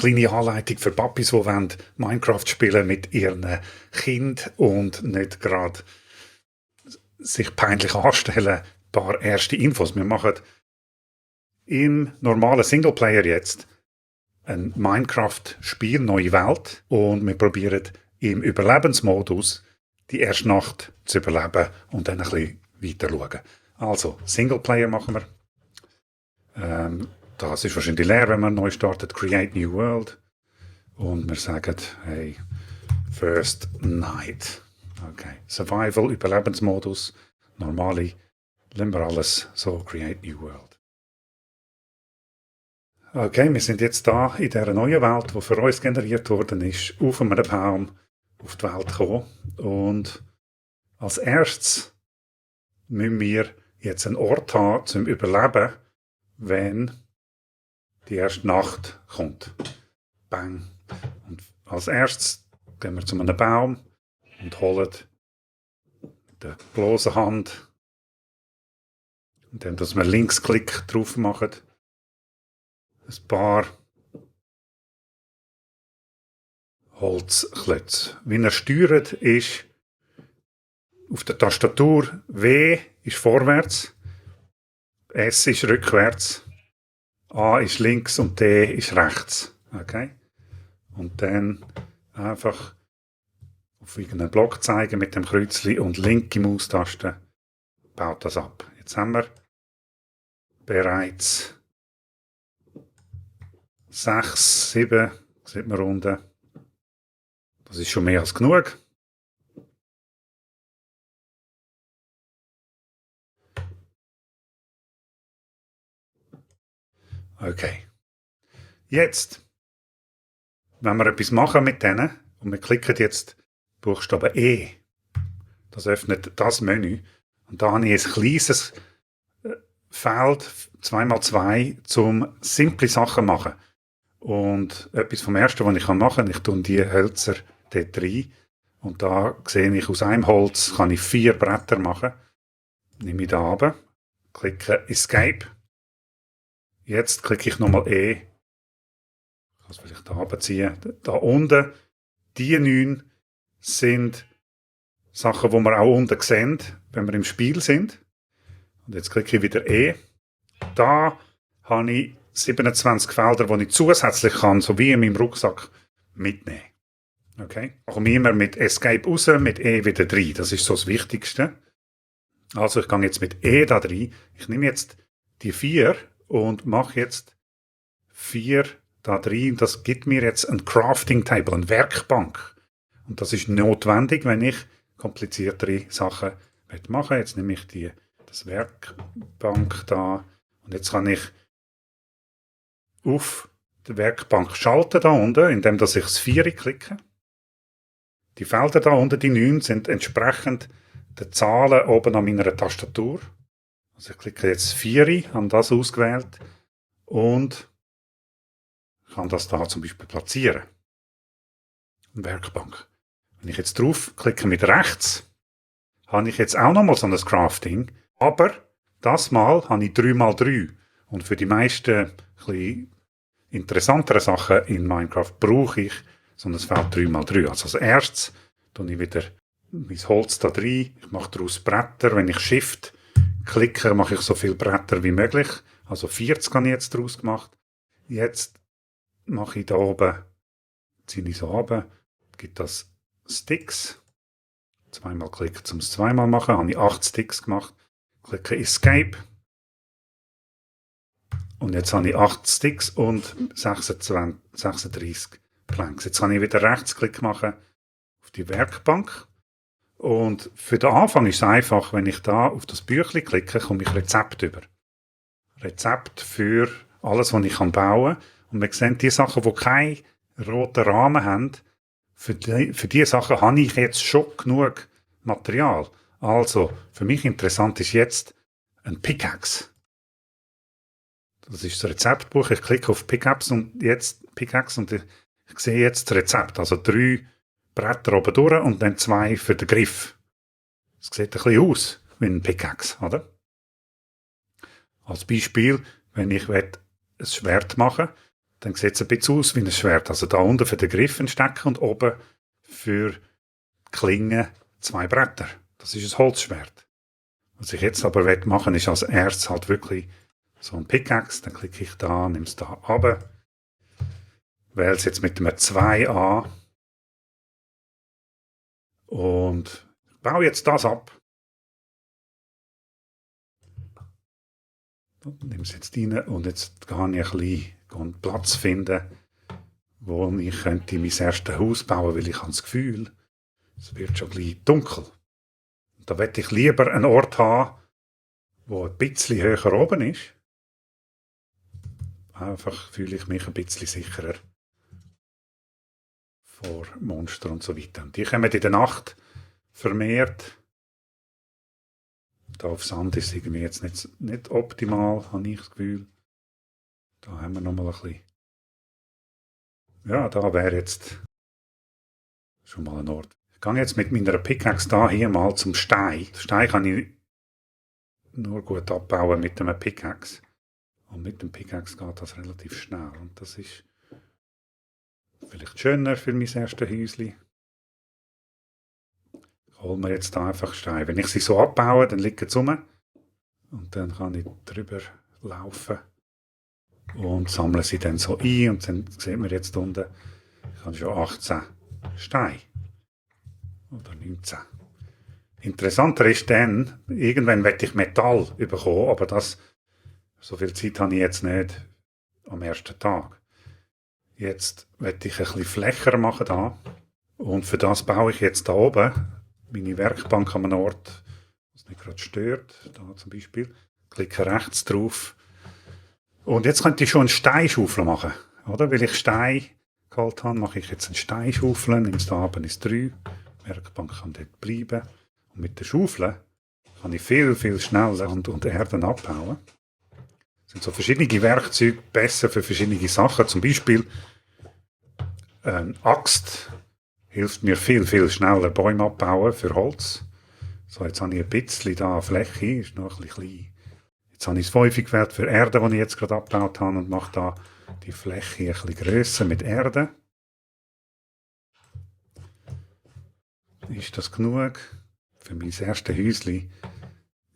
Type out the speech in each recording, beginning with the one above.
kleine Anleitung für Papis, die wollen Minecraft spielen mit ihren Kind und nicht gerade sich peinlich anstellen. Ein paar erste Infos. Wir machen im normalen Singleplayer jetzt ein Minecraft-Spiel, neue Welt, und wir probieren im Überlebensmodus die erste Nacht zu überleben und dann ein bisschen weiter schauen. Also, Singleplayer machen wir. Das ist wahrscheinlich leer, wenn man neu startet. Create New World. Und wir sagen, hey, First Night. Okay. Survival, Überlebensmodus, normale. Lassen wir alles so, Create New World. Okay, wir sind jetzt da in dieser neuen Welt, die für uns generiert worden ist, auf einem Baum auf die Welt gekommen. Und als erstes müssen wir jetzt einen Ort haben zum Überleben, wenn die erste Nacht kommt. Bang. Und als erstes gehen wir zu einem Baum und holen mit der bloßen Hand, indem wir Linksklick drauf machen, ein paar Holzklötze. Wie er steuert, ist auf der Tastatur W ist vorwärts, S ist rückwärts, A ist links und D ist rechts. Okay? Und dann einfach auf irgendeinen Block zeigen mit dem Kreuzchen und linke Maustaste baut das ab. Jetzt haben wir bereits 6, 7, sieht man unten. Das ist schon mehr als genug. Okay. Jetzt, wenn wir etwas machen mit denen, und wir klicken jetzt Buchstaben E, das öffnet das Menü, und da habe ich ein kleines Feld 2x2 zum simple Sachen machen. Und etwas vom Ersten, was ich machen kann, ich tue die Hölzer dort rein, und da sehe ich, aus einem Holz kann ich 4 Bretter machen. Nehme ich da runter, klicke Escape. Jetzt klicke ich nochmal E. Ich kann es vielleicht da runterziehen. Da unten, die 9 sind Sachen, die wir auch unten sehen, wenn wir im Spiel sind. Und jetzt klicke ich wieder E. Da habe ich 27 Felder, die ich zusätzlich kann, so wie in meinem Rucksack, mitnehmen. Okay? Ich komme immer mit Escape raus, mit E wieder rein. Das ist so das Wichtigste. Also ich gehe jetzt mit E da rein. Ich nehme jetzt die 4 und mache jetzt 4 da rein. Das gibt mir jetzt ein Crafting Table, eine Werkbank. Und das ist notwendig, wenn ich kompliziertere Sachen machen. Jetzt nehme ich das Werkbank da, und jetzt kann ich auf die Werkbank schalten da unten, indem ich das 4 klicke. Die Felder da unten, die 9, sind entsprechend den Zahlen oben an meiner Tastatur. Also ich klicke jetzt 4, habe das ausgewählt und kann das da zum Beispiel platzieren. Eine Werkbank. Wenn ich jetzt drauf klicke mit rechts, habe ich jetzt auch nochmal so ein Crafting, aber das Mal habe ich 3x3. Und für die meisten ein interessanteren Sachen in Minecraft brauche ich so ein Feld 3x3. Also als erstes tue ich wieder mein Holz da rein. Ich mache daraus Bretter. Wenn ich Shift klicke, mache ich so viele Bretter wie möglich. Also 40 habe ich jetzt daraus gemacht. Jetzt mache ich da oben, ziehe ich so runter, gibt das Sticks. Zweimal klicken, um es zweimal machen. Habe ich 8 Sticks gemacht. Klicke Escape. Und jetzt habe ich 8 Sticks und 36 Planks. Jetzt kann ich wieder Rechtsklick machen auf die Werkbank. Und für den Anfang ist es einfach, wenn ich da auf das Büchlein klicke, komme ich Rezept über. Rezept für alles, was ich bauen kann. Und wir sehen, die Sachen, die keinen roten Rahmen haben, für die Sachen habe ich jetzt schon genug Material. Also, für mich interessant ist jetzt ein Pickaxe. Das ist das Rezeptbuch. Ich klicke auf Pickaxe und ich sehe jetzt das Rezept. Also 3 Bretter oben durch und dann 2 für den Griff. Es sieht ein bisschen aus wie ein Pickaxe, oder? Als Beispiel, wenn ich ein Schwert machen will, dann sieht es ein bisschen aus wie ein Schwert. Also da unten für den Griff ein Stecker und oben für die Klinge 2 Bretter. Das ist ein Holzschwert. Was ich jetzt aber machen will, ist als erstes halt wirklich so ein Pickaxe. Dann klicke ich da, nehme es da runter, wähle es jetzt mit einem 2 an und baue jetzt das ab. Nehme es jetzt rein und jetzt kann ich ein bisschen Platz finden, wo ich könnte mein erstes Haus bauen, weil ich habe das Gefühl, es wird schon gleich dunkel. Und da möchte ich lieber einen Ort haben, wo ein bisschen höher oben ist. Einfach fühle ich mich ein bisschen sicherer vor Monstern und so weiter. Und die kommen in der Nacht vermehrt. Da auf Sand ist es irgendwie jetzt nicht optimal, habe ich das Gefühl. Da haben wir nochmal ein bisschen. Ja, da wäre jetzt schon mal ein Ort. Ich gehe jetzt mit meiner Pickaxe da hier mal zum Stein. Den Stein kann ich nur gut abbauen mit einem Pickaxe. Und mit dem Pickaxe geht das relativ schnell. Und das ist vielleicht schöner für mein erstes Häuschen. Ich hole mir jetzt da einfach Steine. Wenn ich sie so abbaue, dann liegen sie rum. Und dann kann ich drüber laufen und sammle sie dann so ein. Und dann sieht man jetzt unten, ich habe schon 18 Steine. Oder 19. Interessanter ist dann, irgendwann werde ich Metall bekommen, aber so viel Zeit habe ich jetzt nicht am ersten Tag. Jetzt werde ich ein bisschen flächer machen da. Und für das baue ich jetzt da oben meine Werkbank an einem Ort, was nicht gerade stört. Da zum Beispiel. Klicke rechts drauf. Und jetzt könnte ich schon einen Steinschaufel machen. Oder? Weil ich Stein geholt habe, mache ich jetzt einen Steinschaufel, nehme es da oben ins 3. Die Werkbank kann dort bleiben. Und mit der Schaufel kann ich viel, viel schneller Sand und Erden abbauen. Das sind so verschiedene Werkzeuge besser für verschiedene Sachen. Zum Beispiel eine Axt hilft mir viel, viel schneller Bäume abbauen für Holz. So, jetzt habe ich ein bisschen da Fläche, ist noch ein bisschen klein. Jetzt habe ich das 5 gewählt für Erde, die ich jetzt gerade abgebaut habe und mache da die Fläche ein bisschen grösser mit Erde. Ist das genug? Für mein erstes Häuschen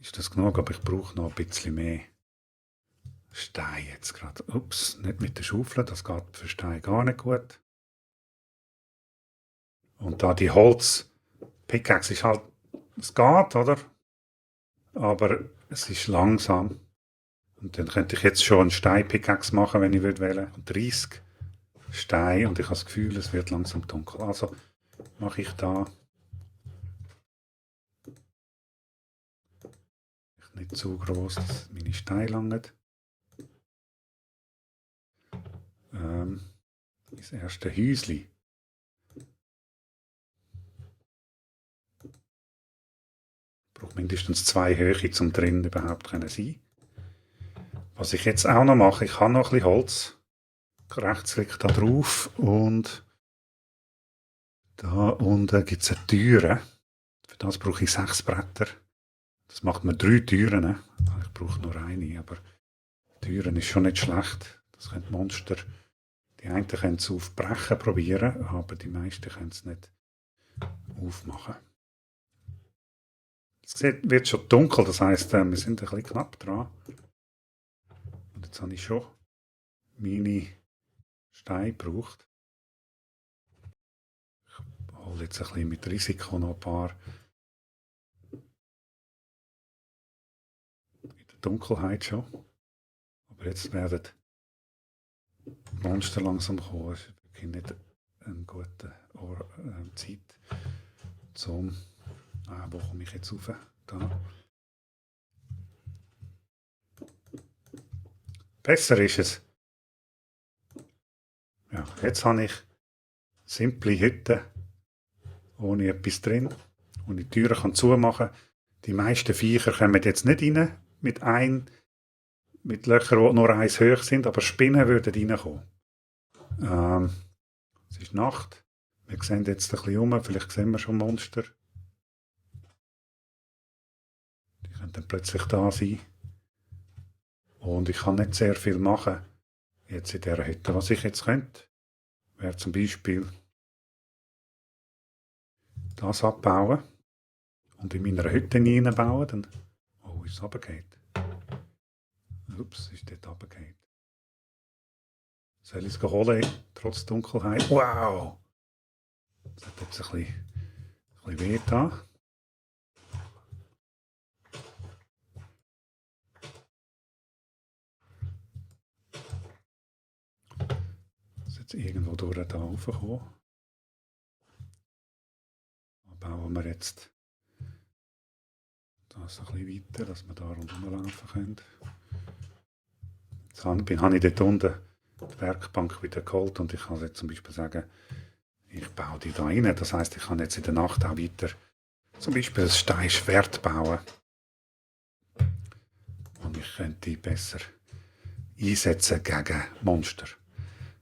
ist das genug, aber ich brauche noch ein bisschen mehr Stein jetzt gerade. Ups, nicht mit der Schaufel, das geht für Stein gar nicht gut. Und da die Holz-Pickaxe ist halt, es geht, oder? Aber es ist langsam. Und dann könnte ich jetzt schon einen Stein-Pickaxe machen, wenn ich wählen. Und 30 Steine und ich habe das Gefühl, es wird langsam dunkel. Also mache ich da nicht zu groß, dass meine Steine langen. Das erste Häuschen. Ich brauche mindestens 2 Höhe, um drin überhaupt sein zu sein. Was ich jetzt auch noch mache, ich habe noch ein bisschen Holz. Rechtsklick da drauf und da unten gibt es eine Türe. Für das brauche ich 6 Bretter. Das macht mir 3 Türen. Ich brauche nur eine, aber Türen ist schon nicht schlecht. Das können Monster. Die einen können es aufbrechen probieren, aber die meisten können es nicht aufmachen. Es wird schon dunkel, das heisst, wir sind ein bisschen knapp dran. Und jetzt habe ich schon meine Steine gebraucht. Ich hole jetzt ein bisschen mit Risiko noch ein paar in der Dunkelheit schon. Aber jetzt werden die Monster langsam kommen. Es ist wirklich nicht eine gute Zeit zum... wo komme ich jetzt rauf? Da. Besser ist es. Ja, jetzt habe ich simple Hütte ohne etwas drin, und die Türen kann zumachen. Die meisten Viecher kommen jetzt nicht rein mit Löchern, die nur 1 hoch sind, aber Spinnen würden reinkommen. Es ist Nacht. Wir sehen jetzt ein bisschen um, vielleicht sehen wir schon Monster. Die können dann plötzlich da sein. Und ich kann nicht sehr viel machen, jetzt in dieser Hütte. Was ich jetzt könnte, wäre zum Beispiel das abbauen und in meiner Hütte reinbauen. Dann, oh, ist es runtergeht. Ups, ist dort runtergeht. Soll ich es holen, trotz Dunkelheit? Wow! Das hat jetzt ein bisschen weh da. Das ist jetzt irgendwo durch da raufgekommen. Dann bauen wir jetzt das ein bisschen weiter, dass wir da rundherum laufen können. Jetzt habe ich dort unten die Werkbank wieder geholt und ich kann jetzt zum Beispiel sagen, ich baue die da rein. Das heisst, ich kann jetzt in der Nacht auch weiter zum Beispiel ein Steinschwert bauen. Und ich könnte die besser einsetzen gegen Monster.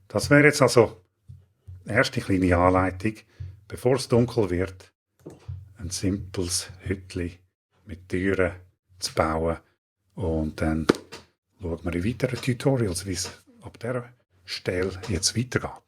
Das wäre jetzt also die erste kleine Anleitung, bevor es dunkel wird, ein simples Hütli mit Türen zu bauen. Und dann schauen wir in weiteren Tutorials, wie es ab dieser Stelle jetzt weitergeht.